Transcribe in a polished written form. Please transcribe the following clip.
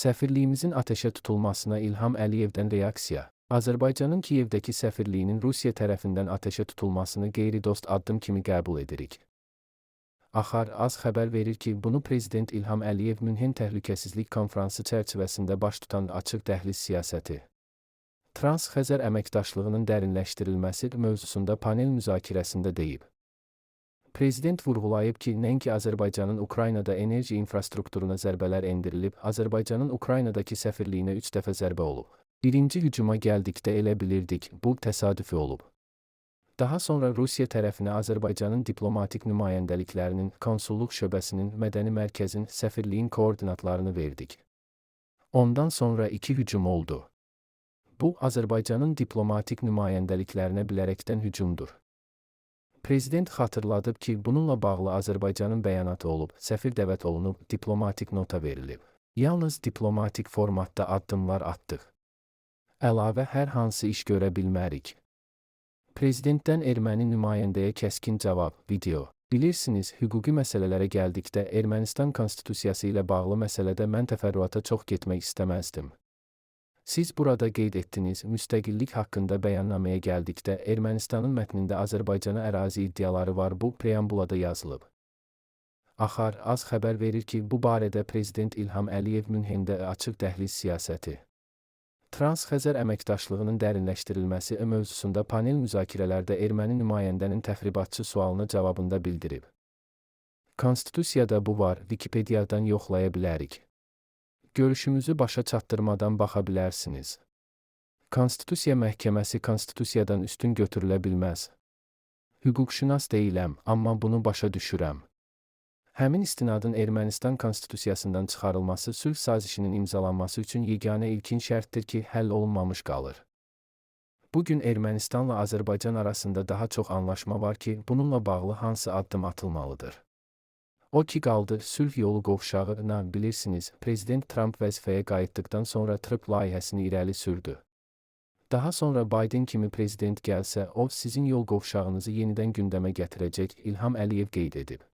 Səfirliyimizin atəşə tutulmasına İlham Əliyevdən reaksiya. Azərbaycanın Kiyevdəki səfirliyinin Rusiya tərəfindən atəşə tutulmasını qeyri-dost addım kimi qəbul edirik. Axar az xəbər verir ki, bunu Prezident İlham Əliyev Münhen Təhlükəsizlik Konfransı çərçivəsində baş tutan açıq dəhliz siyasəti, Trans-Xəzər əməkdaşlığının dərinləşdirilməsi mövzusunda panel müzakirəsində deyib. Prezident vurğulayıb ki, nəinki Azərbaycanın Ukraynada enerji infrastrukturuna zərbələr endirilib, Azərbaycanın Ukraynadakı səfirliyinə 3 dəfə zərbə olub. Birinci hücuma gəldikdə elə bilirdik, bu təsadüfi olub. Daha sonra Rusiya tərəfinə Azərbaycanın diplomatik nümayəndəliklərinin, konsulluq şöbəsinin, mədəni mərkəzin, səfirliyin koordinatlarını verdik. Ondan sonra 2 hücum oldu. Bu, Azərbaycanın diplomatik nümayəndəliklərinə bilərəkdən hücumdur. Prezident xatırladıb ki, bununla bağlı Azərbaycanın bəyanatı olub, səfir dəvət olunub, diplomatik nota verilib. Yalnız diplomatik formatda addımlar atdıq. Əlavə hər hansı iş görə bilmərik. Prezidentdən erməni nümayəndəyə kəskin cavab, video. Bilirsiniz, hüquqi məsələlərə gəldikdə Ermənistan konstitusiyası ilə bağlı məsələdə mən təfərrüata çox getmək istəməzdim. Siz burada qeyd etdiniz, müstəqillik haqqında bəyannaməyə gəldikdə Ermənistanın mətnində Azərbaycana ərazi iddiaları var, bu preambulada yazılıb. Axar az xəbər verir ki, bu barədə Prezident İlham Əliyev Münhendə açıq dəhliz siyasəti, Trans-Xəzər əməkdaşlığının dərinləşdirilməsi mövzusunda panel müzakirələrdə erməni nümayəndənin təxribatçı sualına cavabında bildirib. Konstitusiyada bu var, Wikipediadan yoxlaya bilərik. Görüşümüzü başa çatdırmadan baxa bilərsiniz. Konstitusiya Məhkəməsi konstitusiyadan üstün götürülə bilməz. Hüquqşünas deyiləm, amma bunu başa düşürəm. Həmin istinadın Ermənistan konstitusiyasından çıxarılması sülh sazişinin imzalanması üçün yeganə ilkin şərtdir ki, həll olunmamış qalır. Bu gün Ermənistanla Azərbaycan arasında daha çox anlaşma var ki, bununla bağlı hansı addım atılmalıdır. O ki qaldı sülh yolu qovşağına, bilirsiniz, Prezident Tramp vəzifəyə qayıtdıqdan sonra TRIPP layihəsini irəli sürdü. Daha sonra Biden kimi prezident gəlsə, o sizin yol qovşağınızı yenidən gündəmə gətirəcək, İlham Əliyev qeyd edib.